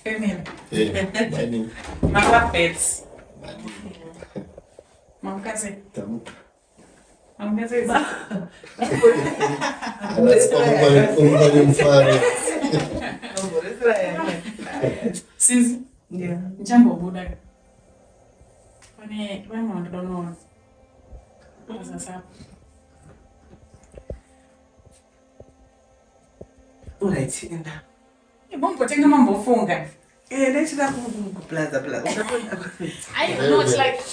Family. Eh, mainini. Mapapets. Mamukase. Tamuka. Mamukase. Umuka nemufaro. Sisi. Yeah. Ndichangobuda. Pane vamwe vandoda kunoona. Sasa. Alright, enda. Mombotenga mambofunga. Eh, ndachida kuplaza plaza. I not like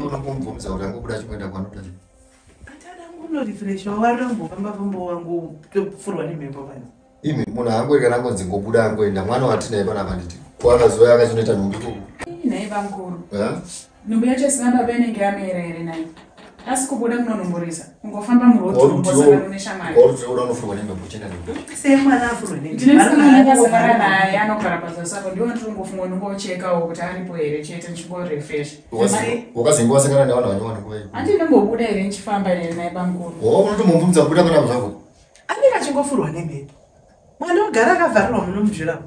Unongomubvumidza kuti angobuda achingoenda kwaanoda. Atada kunorefresha warambofamba famba wangu topfurwa nemhepo panze. Imi munhu haangori kana angonzi ngobuda angoenda mwana watinaye panapa nditi kwaakazuva akachinoita nhumbi ikoko. Nhai bamukuru. Eh? Nhumbu yacho isina baba inenge yamera here nayo. Asi kubuda munonhumburisa. Kungofamba muroad kumbosangana neshamwari. Wauri uda unofurwa nemhepo uchienda nemhepo. Semwana afurwa nemhepo. Ndine musikana ndakasangana naye anogara pazasi apo ndiwo ndiringofunga ndingochekawo kuti aripo here chete ndichingorefresh. Wakazenge wasangana nevanhu vanyowani nguva iyo. Handinombobuda here ndichifamba here naye bamukuru. Wa unotomubvumidza kubuda panapa zvako. Anenge achingofurwa nemhepo. Mwana ogara akavharirwa muno mujura.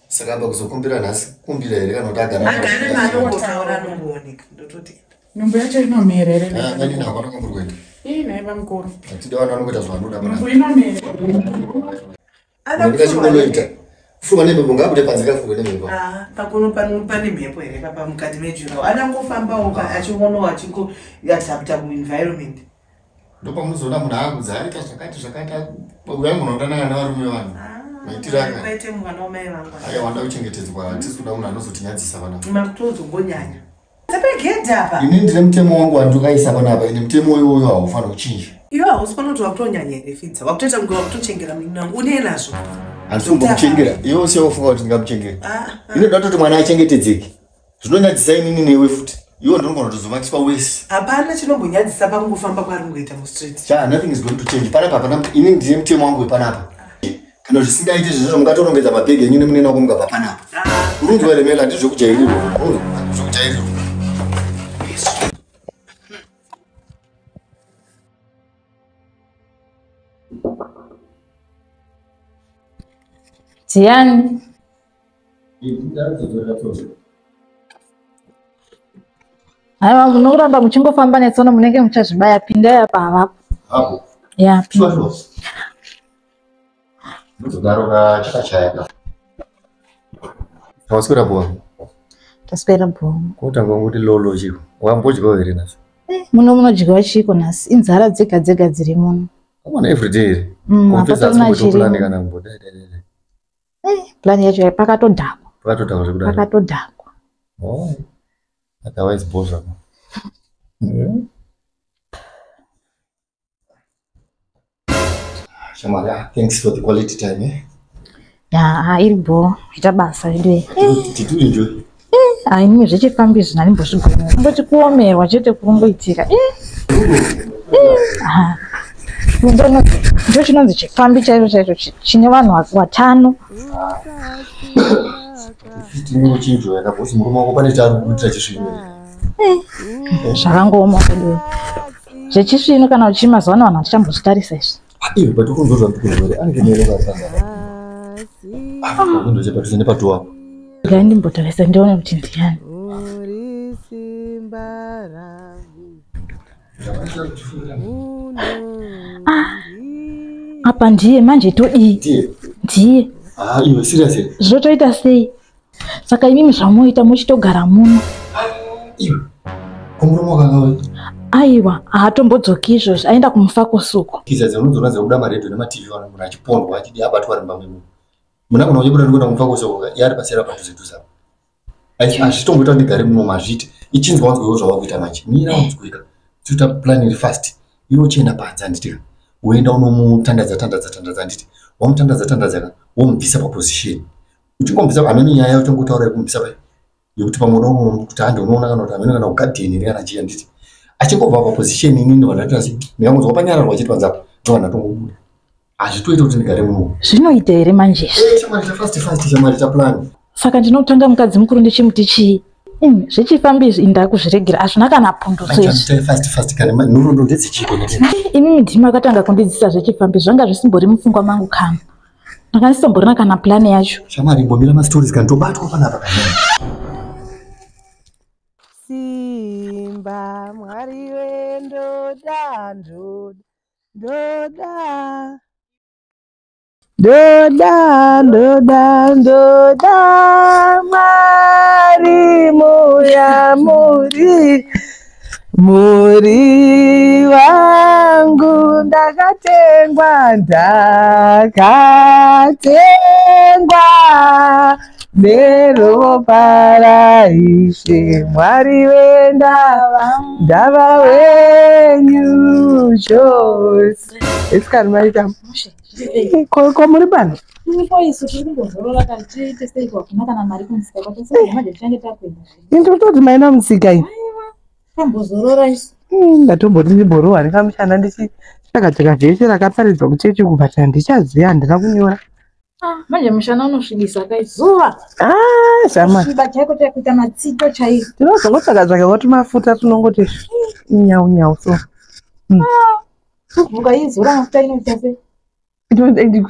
Saka apa kuzokumbira nhasi kumbira here kana kuti agara. Agare maanongotaura anongooneka. Ndototi. Nhumbu yacho inomera here Ah, naye mainini bamukuru? hakwana kwamuri kuenda. Ii naye bamukuru. Hatidi vanhu vanokuita zvavanoda Nhumbu panapa. inomera. Ada Ndingachingonoita. Furwa nemhepo ngaabude panze kafurwe nemhepo. Ah, pakuno pano pane mhepo here papa mukati mejura. Anangofambawo achionawo achingo adapta kuenvironment. Ndopamunozoona munhu akudza aita zvakati zvakati uyangu unodanana nevarume vanhu. Maitiro aka. Kwaite mwana wamai vangu. Aiwa wanda kuchengetedzwa hatisi kuda munhu anozotinyadzisa panapa. Makutozongonyanya. Dzepegedhi apa. Ini ndine mutemo wangu wandakaisa panapa ine mutemo iwoyo haufaniri kuchinja. Iwe hausi pano kuti wakutonyanya here Fidza. Wakutoita kunge wakutochengera munin'ina wangu. Une nazvo. Handisi kumbomuchengera. Iwe usiya kufunga kuti ndingamuchengera. Ah, ah. Ini ndoda kutoti mwana achengetedzeke. Zvinonyadzisa inini newe futi. Iwe ndinogona kutozomakiswa wese. Hapana chinombonyadzisa pakungofamba kwaari kungoita mustreet. Cha, nothing is going to change. Panapa hapana ini ndine mutemo wangu wepanapa. Kana zvisingaiti izvozvo mungatorongedza mabhegi enyu nemunena wako mukabva panapa. Ah. Urunzwa here Mela, handizvekujairirwa. Handizvekujairirwa. Ndiani? Haiwa, munoramba muchingofamba netsono munenge muchazvibaya. Pindai apa havapo. Apo. Ya, Shuwa shuwa. Ndodaro chakachaya ka. Tawaswera bwa. Taswera bho. Kutanga kuti lolo chiko. Wambodyawo here nhasi? Muno munodyiwa chiko nhasi? Inzara dzega dzega dziri muno. Amana everyday here. Mm, Confess hapana asi chirimo. plan kana mbodai dai dai. Plan yacho pakatodhakwa. Pakatodhakwa zvekudaro. Pakatodhakwa. Oh. Otherwise bho zvako. Shamwari, ah, thanks for the quality time. Eh? Ya, ha, iri bho. Ita basa vedu. Did you enjoy? Ah, inini zvechifambi izvi handimbozvigoni. Kungoti kuomerwa chete kurungoitika. Ah. Ndo chinonzi chifambi chaicho chaicho chine vanhu vatano. Tinochinjoya kabhosi murume wako pane chaari kuitira chisvino. Zvakangooma kwedu. Zvechisvino kana uchimazuva ano vanhu hatichambozvitarisa izvi. Iwe but ukunzwa zvandiri kunzwa anenge nero kasanza. Ah, window chepadhuze nepadhuwa apo. Regai ndimbotarisa ndione kuti ndiani. Ah, apa ndiye manje todii? Ndiye. Ndiye. Ah, iwe serious here? Zvotoita sei? Saka imimi zvamunoita muchitogara muno. Iwe. Kumurume wakanga Aiwa, haatombodzoki izvozvi, aenda kumufakosuko. kiza dzinodzona dzekuda maredhiyo nematv vanhu munhu achipondwa achidi abatwa ari mumba memunhu. Muna kuna uchibuda ndikuenda kumufakosuko yari pasera padhuze dhuze apo. Hazvitomboita kuti ndigare muno mazviiti. Ichinzwa wanzwewo zvavakuita manje. Mira wanzweka. Toita plan iri fast. Iwe uchienda panze handiti ka. Woenda unomutandadza tandadza tandadza handiti. Wamutandadza tandadza ka womubvisa paposition. Uchingomubvisa hameno nyaya uchangotaura yekumubvisa pa yekuti pamwe unoona kuti hande unoona kana kuti hameno kana kugadheni here kana chii handiti. Achingobva paposition inini vanhu vaita sei ndingangonzwa panyararwa chete panze apo ndovanhu vatongobuda. Hazvitoita kuti ndigare muno. Zvinoita here manje izvi? Eh, shamwari ta fast fast shamwari ta plan. Saka ndinotanga mukadzi mukuru ndichimuti chii? Imi, zvechifambi izvi ndakuzviregera, hazvina kana pundutso izvi. Aita fast fast kana nhoroondo ndedzechiko nene. Imimi ndimi makatanga kundidzidzisa zvechifambi, zvanga zvisimbori mupfungwa mangu kana. Ndakandisitomborina kana plani yacho. Shamwari imbomira mastories kana tobatwa panapa kana. Simba Mwari wendoda ndoda ndoda ndoda ndoda Mwari muya muri muri wangu ndakatengwa ndakatengwa neropa raIshe Mwari wendava ndava wenyu chose. Esikani maita ko muri pano? Tiripo isu tiri kumbozorora kana tiite sei hakuna kana mari kumusika kwacho saka manje tichange takuenda zvedu. Ini ndikutoti maina musika ini. Tambozorora isu. Ndatomboti ndimborohwa nekamushana ndichitsvaka-tsvaka vhesi rakaparidzwa kuchechi kubva handichaziva handina kunyora. Manje mushana unosvibisa kai zuva. Ah, shama. Kusviba chaiko chaiko kuita matsito chaiko. Tinozongotsvaka-tsvaka woti mafuta tinongoti nyau nyau so. Kubvuka izora mafuta inoita sei?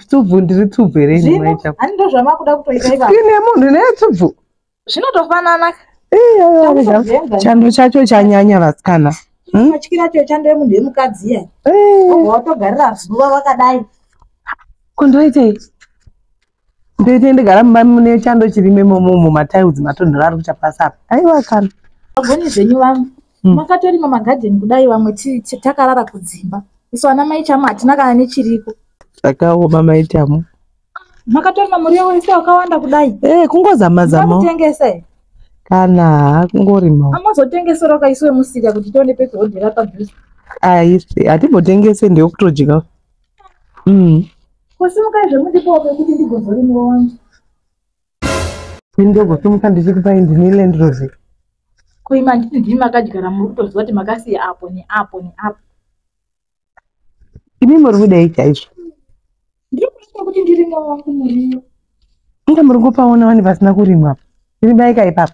Tsubvu ndiri tsubvu here ini Zvino maita. hani ndozvamakuda kutoita ipapo. Skin yemunhu neyetsubvu. Zvinotofanana. Chando chacho chanyanya vasikana. Matyira acho chando yemunhu yemukadzi iya. Wobva watogarira zuva wakadai. Ko ndoitei? Ndoitei ndigara mumba mune chando chirimo imomo mumatiles matonhora ari kuita pasi apa. Aiwa kana. Vagoni zvenyu vamwe. Makatorima magadheni kudai vamwe takarara kudzimba. Isu ana mai Chamu hatina kana nechiriko. Zvakaoma maitamu. Makatorima muriwo wese wakawanda kudai. Kungozama zama. Mukutengesa here? Kana kungorimawo. Amozotengesera kaisi wemusika kuti tione pekuhodhera padhuze. Aisi hatimbotengese ndeyekutodya. Kusimukai zvemundipawo pekuti ndigozorimiwa wangu. Ini ndogosimuka ndichikupai ndine Land Rover. Kuima handiti ndimi makadyara muri kutoziva kuti makasiya apo neapo neapo. Imi muri kudai chaizvo. Ndiri kuda kuti ndirime wangu muriwo. Inga muri kupaona wani pasina kurimwa apa. Rimai ipapo.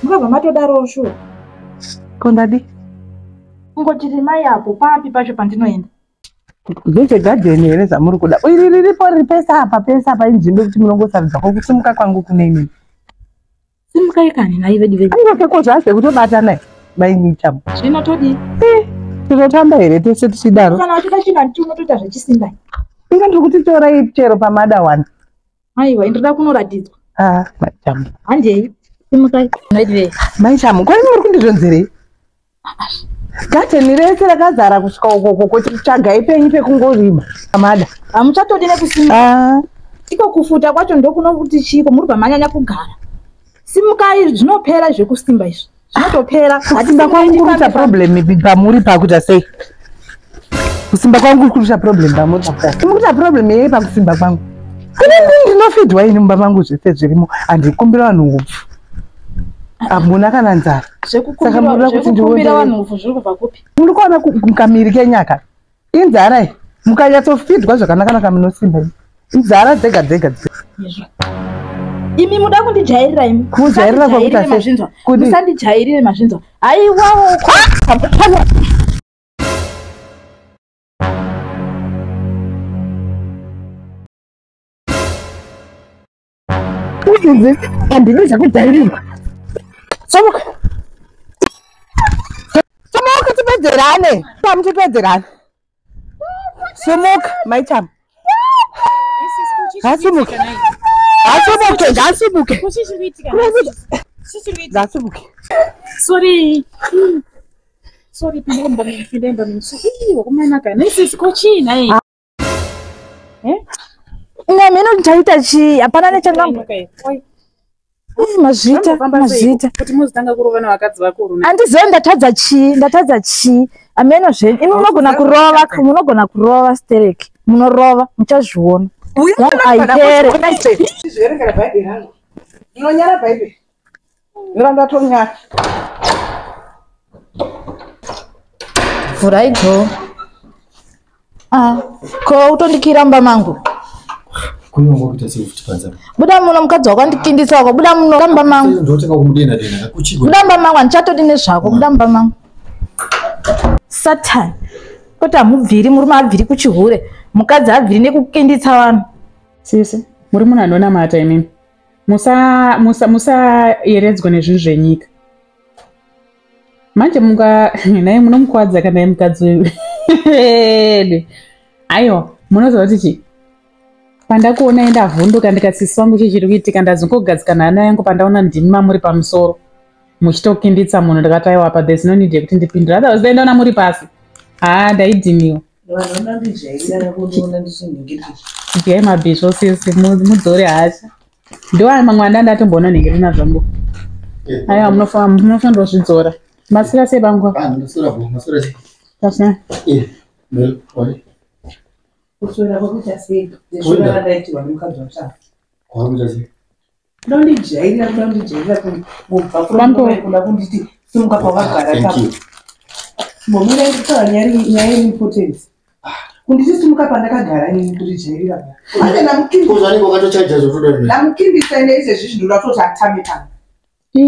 Mukabva matodarowo shuwa. Ko ndadi? Kungoti rimai apo papi pacho pandinoenda. Ndezvegadheni here zvamuri kuda? Iri riripo riri pese apa pese apa inzvimbo yekuti munongosarudza ko kusimuka kwangu kune imimi. Simukai kani nhai vedu vedu. Aiwa keko zvazve kutobatana mainichamo. Zvino todii? Tinotamba here tese tichidaro? Kana uchida chinhu handiti unotoita zvechisimba. Inga ndiri kuti torai chero pamada wani. Aiwa ndoda kunoratidzwa. Ah, maichamo. Handei. Simukai. Vedu vedu. Maichamo, kwani muri kundizvonzerei? Gadheni rese rakazara kusvika ukoko kuti tsvagai penyu pekungorima pamada. Hamuchatodi nekusimuka. Ah, Iko kufuta kwacho ndokunokuti chiko muri pamanyanya kugara. Simukai zvinopera zvekusimba izvi. Zvinotopera. kusimba kwangu kuri kuita problem pamuri pakuita sei? Kusimba kwangu kuri kuita problem pamuri pakuita sei? Muri kuita problem yei pakusimba kwangu? Kune ndini ndinofidwa ini mumba mangu zvese zvirimo handikumbira vanhu upfu. Hamuna kana nzara. Saka munoda kuti Zvekukumbira ndione- vanhu upfu zviri kubva kupi? Muri kuona kamiri kenyaka inzara iyi mukanyatsofidwa zvakanaka-naka munosimba iyi. Inzara dzega dzega dzega. Izvo. Imi muda kundijairira imi. Kujairira kwakuita Musandijairire sei? mazvinzwa. Kudii? Musandijairire mazvinzwa. Haiwawo. Uzinzi handidi zvekujairirwa. Somuka. Somuka tipedzerane. Tamu tipedzerane. Somuka maichamu. Ngasimuke. Ngasimuke, ngasimuke. Ngasimuke. Sorry. Sorry, pindai pindai Ii, wakumanaka. Nesisi ko chii nhai? Inga mheno ndichaita chii? Hapana nechangambo. Oi, Mazviita, vanofamba sei mazviita. Kuti muzotanga kurova nevakadzi vakuru. nhai? Handizivi ndatadza chii, ndatadza chii. Hameno zvenyu. Imi munogona kurova, munogona kurova stereki. Munorova, muchazviona. Yangu haipere. Ndizviverengera bhaibheri rangu. Ndinonyara bhaibheri. Ndinoda ndatonyara. Vhurai dhoo. Ah, ko utondikira mumba mangu. Kunyongo kuita sei futi panze apa? Buda muno mukadzi wako andikindisa wako. Buda muno buda mumba mangu. Ndotanga kumudena dena kuchigwa. Buda mumba mangu handichatodi nezvako. Buda mumba mangu. Satan. Kuti hamubviri, murume abviri kuchihure, mukadzi abviri nekukinditsa vanhu. Sisi, muri munhu anonamata imimi. Musayeredzwa nezvinhu zvenyika. Manje muka naye munomukwadza kana naye mukadzi uyu. Aiwa, munoziva kuti chii? Pandakuona ndavhunduka ndikati sisi wangu chii chiri kuitika, ndazongogadzikana hana yangu pandaona ndimi mamuri pamusoro muchitokinditsa munhu, ndikati aiwa apa there's no need yekuti ndipindure, otherwise dai ndaona muri pasi haa ndaidhiniwa. Idyai mabhisvo sisi, mudzore hasha. Ndiwo mamwe anda ndatomboona nhingirina zvangu. Aiwa, munofanira kuzvidzora. Maswera sei bangu? Taswera. Kuswera kwakuita sei? Ndiswera randaitirwa nemukadzi watsva. Ndondijairira, ndondijairira kubva kuda kunditi simuka pawagara ipapo. Mbomira ndikutaura nyaya yeimportance. Kunditi simuka pandakagara inini kutijairira. Ande ndamukindisa ine izvezvi ndoda kutoti atame pano.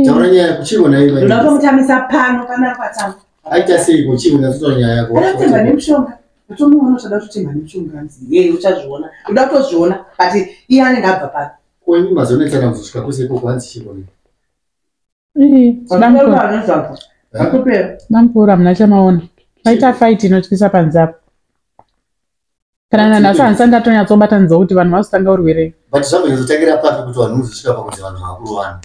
Taura nyaya kuchiro naye. Ndoda kutomutamisa pano kana kwatama. Aita sei kuchiro ndatotaura nyaya yako. Akatemba nemushonga. Utomuona uchada kutotemba nemushonga nzi. Yeye uchazviona. Uda kutozviona but iye anenge abva pano. Ko imi mazonetsana kuzosvika kwese ikoko hanzi chiro nei? Bamukuru hamuna chamaona. Paita fight inotyisa panze apo. Kana nanhasi handisati ndatonyatsobatanidza kuti vanhu vazotanga urwere. But zvambonyatsotangira papi kuti vanhu muzosvika pakunzi vanhu vakurovana?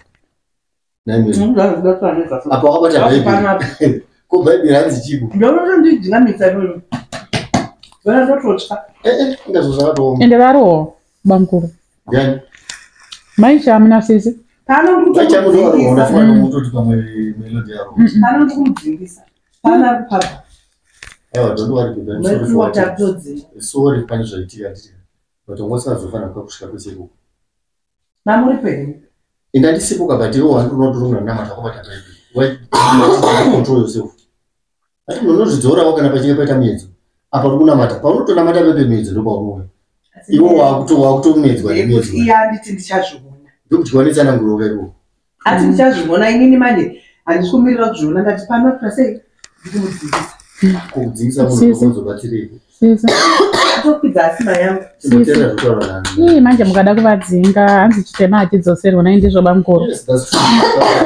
Apa wakabata Bhaibheri. Ko Bhaibheri hanzi chiko? Ndinotondidzinamisa iyoyo. Vana ndototya. Inga zvo zvakatooma. Ende varohwa bamukuru. Ndiani? Mai Chamu nasisi. Pano Mai Chamu ndo varohwa ndafunga ndomutoti pamwe melody yaro. Pano ndikumudzingisa. Pana papa. Aiwa, don't worry baby. I'm sorry for what. Sorry pane zvaitika nditi. But ungosazofanira kusvika kwese ikoko. Mamuri peni. Enda ndisipo but iwe wandinotoronga namata wakabata Bhaibheri. Why control yourself? Ati unozvidzorawo kana pachinge paita muedzo. Apa uri kunamata. Paunotonamata pepe muedzo ndopaunouya. Iwe wakutomedzwa nemuedzo. Iye anditi ndichazviona. Ndokuti wanetsana nguruve ikoko. Ati ndichazviona inini manje handisi kumirira kuzviona ndati pano kuita sei ndikumudzingisa. Kudzingisa munhu kuzobatsirei? Sisi. Atopidza asima yangu. Chimboteerera zvokutaura nani. Ii manje mukada kuvadzinga hanzi chitema hachidzoserwa nai ndizvo bamukuru. Yes, that's true.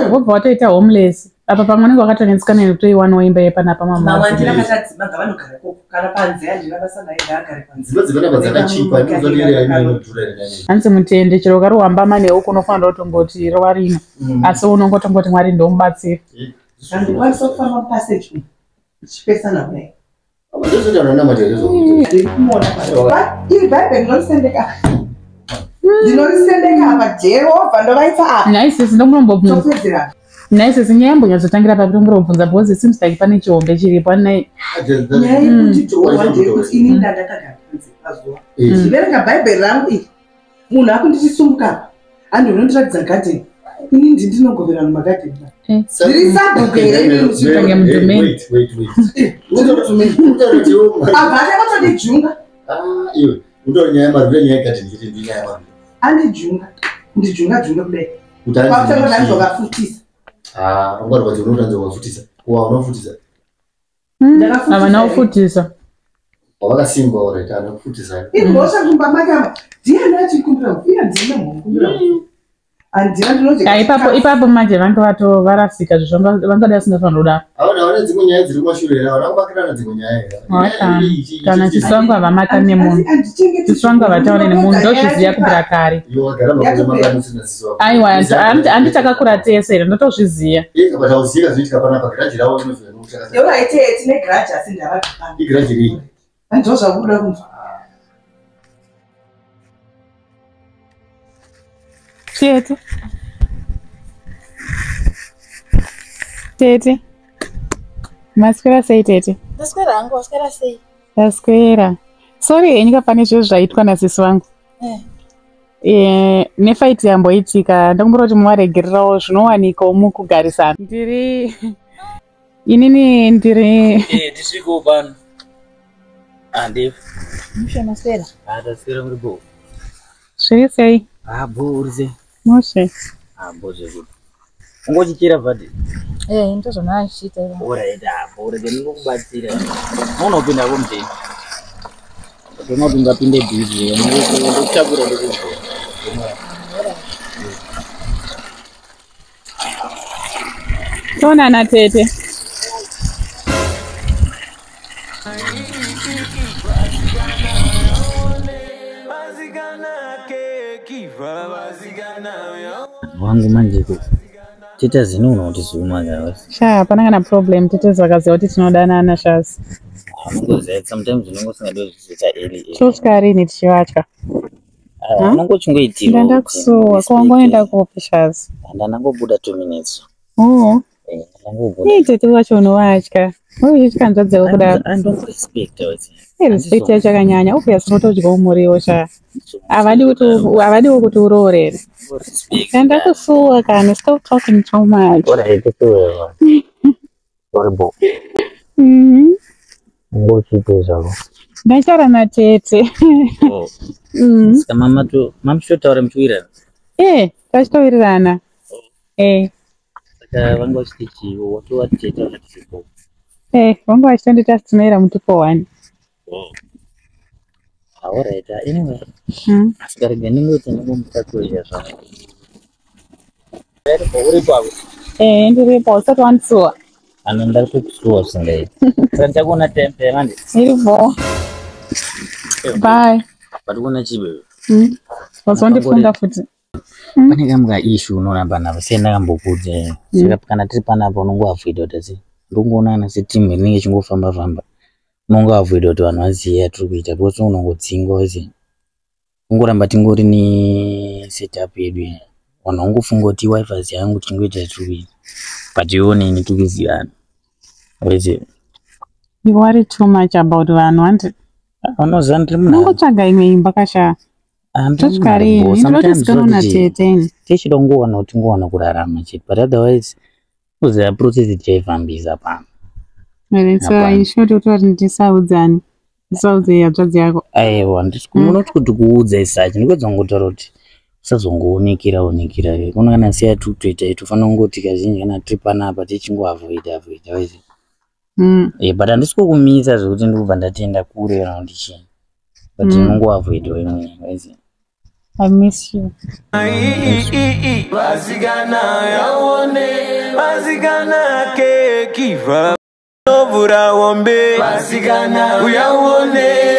Vobva watoita homeless. Apa pamwe unenge wakatonetseka nekutoiwanawo imba yepanapa Mamwe mamwe. handina kachadzima ngavanogara ikoko kana panze handina basa naye ngaagare panze. Dzimba dzepanapa dzakachipa ndinozodira imwe inodhura ere nani. Hanzi mutende chero ukarohamba manhewu unofanira kutongoti rwarino. Asi unongotongoti Mwari ndomubatsira. Handikwanisa kufamba mupassage umu ndichipesana kudai. Ndozotaura namata here zvokuti. Ndiri kumuona pano. Iri Bhaibheri ndinorisendeka. Ndinorisendeka apa Jehovha ndovaisa apa. Nhai sisi ndomunombobvunza. Topedzera. Nhai sisi nyaya yambonyatsotangira papi tombobvunza because it seems like pane chihombe chiripo anai. Nyaya yekuti Jehovha ndeyekuti ini ndandakagara panze pazuva. Ndiverenga Bhaibheri rangu iri. Munhu akunditi sumuka apa. Handi unondiratidza gadheni. Ini ndi ndinogovera mumagadheni. Ndiri sabhuku here inini? Wait, wait, wait. Utaura kuti Abva achakatondijunga. Ah, iwe. Utaura nyaya yemarwira nyaya yegadheni chete ndiyo nyaya yemarwira. Andijunga. Ndijunga junga kudai. Kuti hanzi Kwakutanga kuti hanzi wakafutisa. Ah, ungwarwa kuti unotanzi wakafutisa. Wa unofutisa. Havana kufutisa. Wavakasimbwa alright, anokufutisa. Imhosva kumba make apa. Ndiani achikumbira? Iye handina mhukumbira. Handina ndinodya. Ipapo ipapo manje vange vato varasika zvezvo vangada vasingafaniri kudaro. Havana havana dzimwe nyaya dziri kumashure here? Havana kumakirana dzimwe nyaya here? Kana sisi vangu havamakani nemunhu. Sisi vangu havataure nemunhu ndozviziva kubvira kare. Iwe wagara makore mangani usina sisi wako? Aiwa handi takakura tese here ndotozviziva. Eka but hauzivi zvinoitika panapa giraji ravo rinozouya nokuti Yoraite tine giraji asi ndavabva pano. Igiraji rei? Handizvo zvakuda kunzwa. Tete. Tete. Maswera sei tete? Ndaswera hangu, waswera sei? Ndaswera. Sorry henyu ka pane zvinhu zvaitwa nasisi vangu. Nefight yamboitika ndakumbira kuti muvaregererawo zvinowanikawo mukugarisana. Ndiri inini ndiri tisvikewo pano. Handivi. Mushe maswera. Ah, taswera muri bo. Zviri sei? Ah, bo uri sei? Mushe. Ah, bo zvekuti. Ungochichera vhadhi. Eh, ndozvona ndichiita. Alright, apo urege ndingokubatsira. Unopinda ko muteni. Ndinoona kuti ungapinde busy. Ndokutakura ndokubvura. Tonana tete. Wangu manje ko. Tete zinoona kuti zuma guys. Sha, hapana kana problem. Tete vakaziva kuti tinodanana shasi. Unongoziva sometimes unongo usingadi kuzviita early. early. Tosvika rini tichivatya? Ah, unongochingoitira. Ndandakusuwa. Ko wangoenda kupi shasi? Ndandangobuda 2 minutes. Oh. Eh, ndandangobuda. Ii tete wacho unovatya. Uri uchitya hanzvadzi kudaro. I don't respect her. Respect yacho yakanyanya. Obviously unotodyawo muriwo sha. Havadiwo kuti uroorere. Respect. Ndandakusuwa kani. Stop talking too much. Alright, tokuwewa. Horrible. Mhm. Ungochiite zvako. Ndachara natete. Oh. Mhm. Saka mama to mamuchitotaura muchiwirirana. Eh, tachitowirirana. Eh. Saka vanga vachiti chii watova tete vakati Eh, vanga vachitondita tinoera mutupo 1. Oh. Alright, anyway. Mm. Saka rega ndingoti ndingomutakurira zvangu. Uripo apo? Eh, ndiripo usati wandisuwa. Ano ndari kukusuwa zvisingaiti. Saka ndichakuona time manje. Iripo. Bye. But kuona chii Mm. Wazondifunga futi. Pane kamwe kaissue unoona panapa sei ndakambokudza. Saka kana tiri panapa unongoavoida kuti asi ndongoonana setimu rinenge ichingofamba famba. Unongoavoida kuti vanhu vazive yatiri kuita because unongodzingwa uzi. Kungoramba tingori nesetup yedu iyi. Vanhu vangofunga kuti wifi yangu tichingoita zvatiri kuita. But iwe neni tiri kuzivana. Uzive. You worry too much about vanhu hanti. Unoziva ndiri munhu. Unongotsvaga imwe imba kasha. Tosvika rini? Ndinoti sikanona tete ini. Tichida kungowana kuti tingowana kurarama chete but otherwise uziva process tichaifambisa pano. So in short utori ndisaudzani. Ndisaudze hanzvadzi yako. Aiwa ndinoti kuti kuudza isachi ndikuedza kungotaura kuti usazongoonekera onekera. Kuno kana siya tiri kutoita tofanira kungoti kazhinji kana tiri panapa tichingoavoida avoida waiziva. Mm. But handisi kukumisa zvekuti ndikubva ndatienda kure kana kuti chii. But unongoavoidawo imwe waiziva. I miss you. Vasikana yaone, vasikana kekiva. Novura wombe, vasikana uyaone,